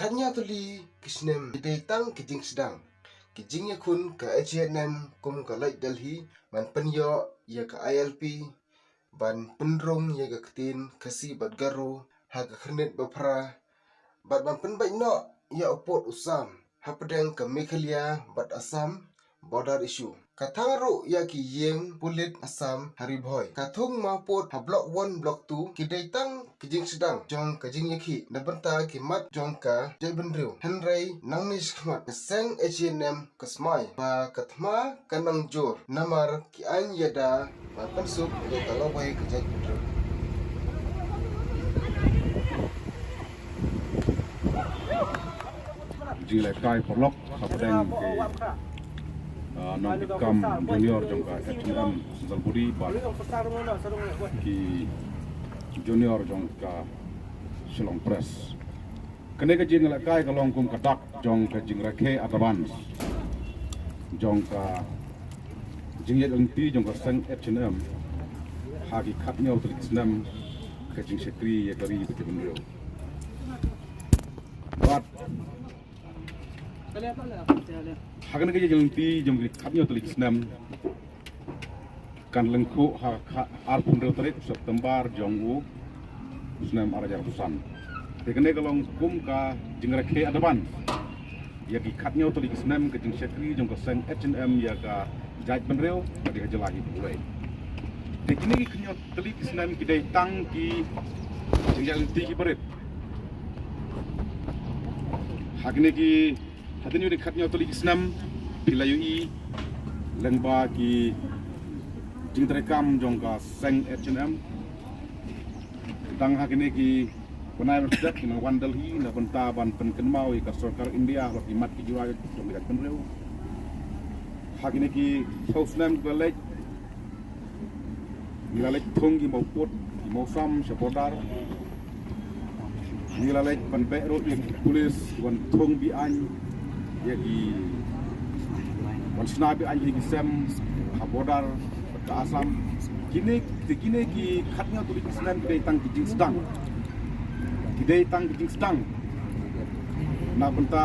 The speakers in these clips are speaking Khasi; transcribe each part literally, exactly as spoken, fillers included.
Khatñiaw tylli ki snem ki dei tang ki jingsdang, ki jingïakhun ka H A N M kum ka Lait Delhi ban pynïoh ïa ka I L P, ban pynrung ïa ka ktien Khasi bad Garo ha ka khyrnit ba phra, bad ban pynbeit noh ïa u pud u sam hapdeng ka Meghalaya bad Assam border issue. Ka thang ruh ïa ki ïing pulit Assam ha Ri Bhoi. Ka thung mawpud ha Block One, Block Two ki dei tang ki jingsdang jong ka jingïakhih na bynta ki mat jong ka jaitbynriew. Hynrei nangne shakhmat ka seng H A N M ka smai ba ka thma ka nang jur namar ki aiñ ïada ba pynsuk ïa ka lawei ka jaitbynriew. Jinglehkai paralok hapdeng ki, ah, nongkitkam junior jong ka H A N M Central Body bad ki junior jong ka Shillong Press. Kane ka jinglehkai ka long kum ka dak jong ka jingrakhe advance jong ka jingïaid lynti jong ka seng H A N M ha ki khatñiaw tylli ki snem ka jingshakri ïa ka ri bad ka jaitbynriew. Bad ha kane ka jingïaid lynti jong ki khatñiaw tylli ki snem kan lyngkhuh ha ka arphew hynriew tarik September jong u snem ar hajar arphew san. Te kane ka long kum ka jingrakhe advance ïa ki khatñiaw tylli ki snem ka jingshakri jong ka seng H A N M ïa ka jaitbynriew ka dei ka jylla hi. Te kine ki khatñiaw tylli ki snem ki dei tang ki jingïaid lynti kiba rit. Ha kine ki, hadien ïa ki khatñiaw tylli ki snem ki la ïohi lyngba ki jingtreikam jong ka seng H A N M. Tang ha kine ki bnai ba la dep ki nang wan Delhi na bynta ban pynkynmaw ïa ka sorkar India halor ki mat ki jura jong ka jaitbynriew. Ha kine ki saw snem ki la leit, ngi la leit thung ki mawpud ki mawsam sha border. Ngi la leit ban beh ruh ïa ki pulit ban thung be-aiñ ïa ki, ban shna be-aiñ ïa ki sem ha border ka Assam. Kine, kine ki khatñiaw tylli ki snem ki dei tang ki jingsdang. Ki dei tang ki jingsdang na bynta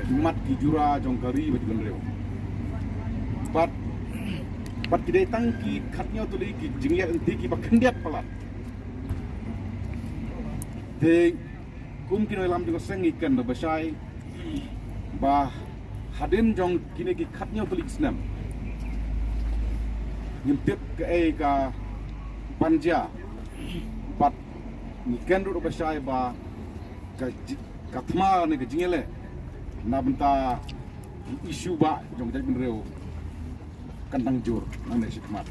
ki mat ki jura jong ka ri bad ka jaitbynriew. Bad, bad ki dei tang ki khatñiaw tylli ki jingïaid lynti kiba khyndiat palat. Te kum ki nongïalam jong ka seng ngi kren da ba shai ba hadien jong kine ki khatñiaw tylli ki snem ngim tip kaei kaban jia. Bad ngi kren ruh da ba shai ba ka ji-, ka thma ne ka jingïaleh na bynta issue ba jong ka jaitbynriew kan nang jur nangne shakhmat.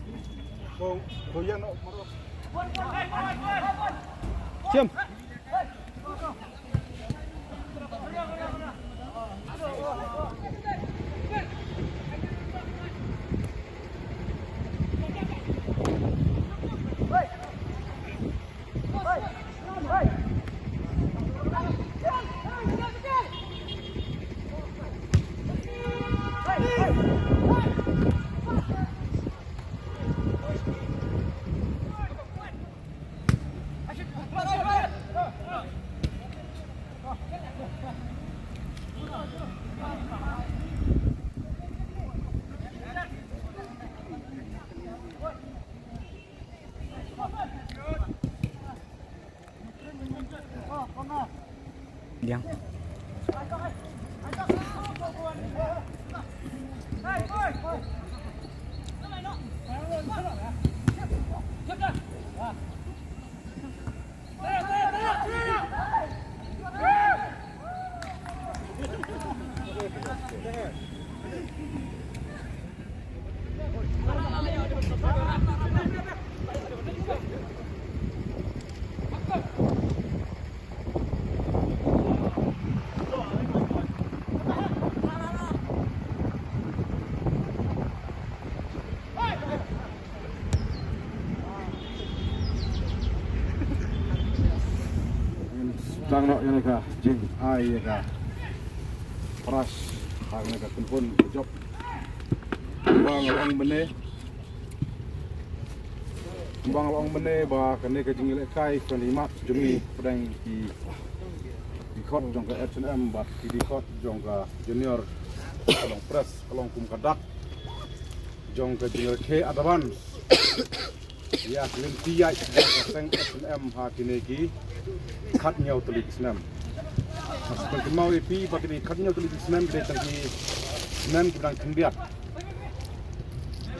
Siam. Tang noh ïa ka jingai ïa ka pras ha ka kynhun ka jop. Ba nga ong mynne, ba nga ong mynne ba kane ka jingïalehkai kane mat jong ngi pdeng ki, ki Kot jong ka H and M bad ki dkhot jong ka Junior ka long press ka long kum ka dak jong ka jingrakhe advance ïa ka lynti ïaid jong ka seng H and M ha kine ki khatnïew tylli ki snem. Ka seng kynmaw ïa phi ba kine ki khatnïew tylli ki snem ki dei tang ki snem ki dang khyndiat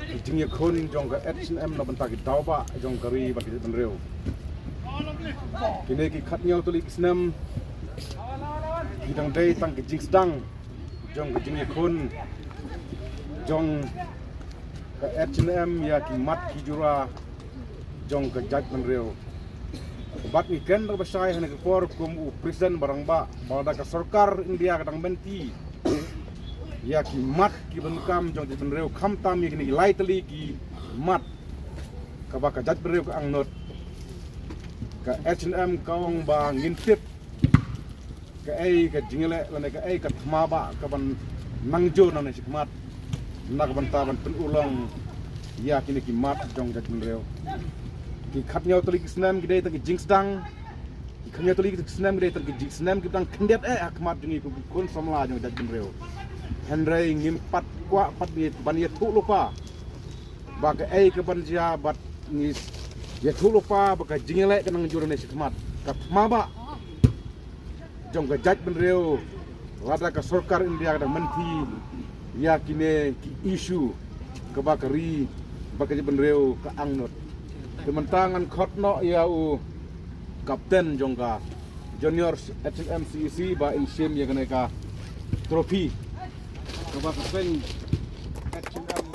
ki jingïakhun jong ka H and M na bynta ki daw ba jong ka ri bad ki jaitbynriew. Kine ki khatnïew tylli ki snem ki dang dei tang ki jingsdang jong ka jingïakhun jong ka H and M ïa ki mat ki jura jong ka jaitbynriew. Bad ngi kren da kaba shai ha kane ka por kum u president ba rangbah ba lada ka sorkar India ka dang mynta ïa ki mat ki ban kam jong ka jaitbynriew khamtam ïa kine ki lai tylli ki mat kaba ka jaitbynriew ka angnud. Ka H and M ka ong ba ngin tip kaei ka jingïaleh lane kaei ka thma ba ka ban nang jur nangne shakhmat na ka bynta ban pynurlong ïa kine ki mat jong ka jaitbynriew. Ki khatnïew tylli ki snem ki dei tang ki jingsdang. Ki khatnïew tylli ki snem ki dei tang ki jingsnem ki dang khyndiat eh ha khmat jong ngi kum ki khun samla jong ka jaitbynriew. Hynrei ngim pat kwah pat ngi ban ïathuh lypa ba kaei ka ban jia bad ngi ïathuh lypa ba ka jingïaleh ka nang jur nangne shakhmat. Ka thma ba jong ka jaitbynriew lada ka sorkar India ka dang mynta ïa kine ki issue kaba ka ri bad ka jaitbynriew ka angnud. Te mynta ngan khot noh ïa u kapten jong ka Junior H and M C E C ba in shim ïa kane ka trophy kaba ka seng H and M.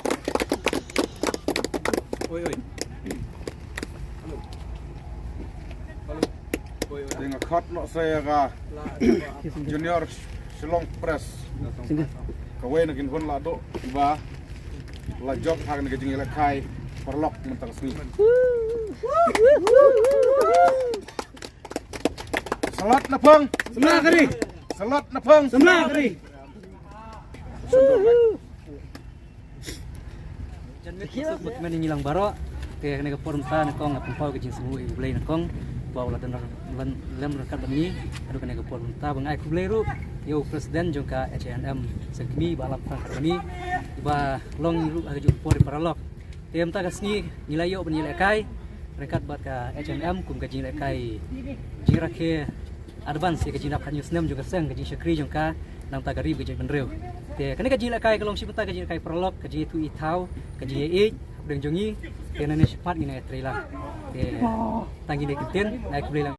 Oi, oi. Hello. Hello. Oi, oi. Te nga khot noh sa ïa ka Junior Shillong Press. Kawei na ki khun la doh kiba la jop ha kane ka jingïalehkai paralok mynta ka sngi. Sa lut na phong. Samla ka ri. Sa lut na phong. Samla ka ri. Jan met ki suk bad men ngi lang baroh. Te kane ka por mynta nyngkong nga pynpaw ka jingsngewnguh ïa U Blei nyngkong ba u la don lem ryngkat bad ngi haduh kane ka por mynta. Ba nga ai khublei ruh ïa u president jong ka H A N M Seng Kmie Bah Lamthrang Karbani ba long ruh ha kajuh ka por ïa paralok. Te mynta ka sngi ngi la ïoh ban ïalehkai ryngkat bad ka H A N M kum ka jingïalehkai jingrakhe advance ïa ka jingdap khatñiew snem jong ka seng, ka jingshakri jong ka na ka bynta ka ri bad ka jaitbynriew. Te kane ka jingïalehkai ka long shi bynta ka jingïalehkai paralok, ka jingïathuh ithaw, ka jingïaieit hapdeng jong ngi. Te nangne shakhmat ngin ïatrei lang. Te tang kine ki ktien, nga ai khublei lang.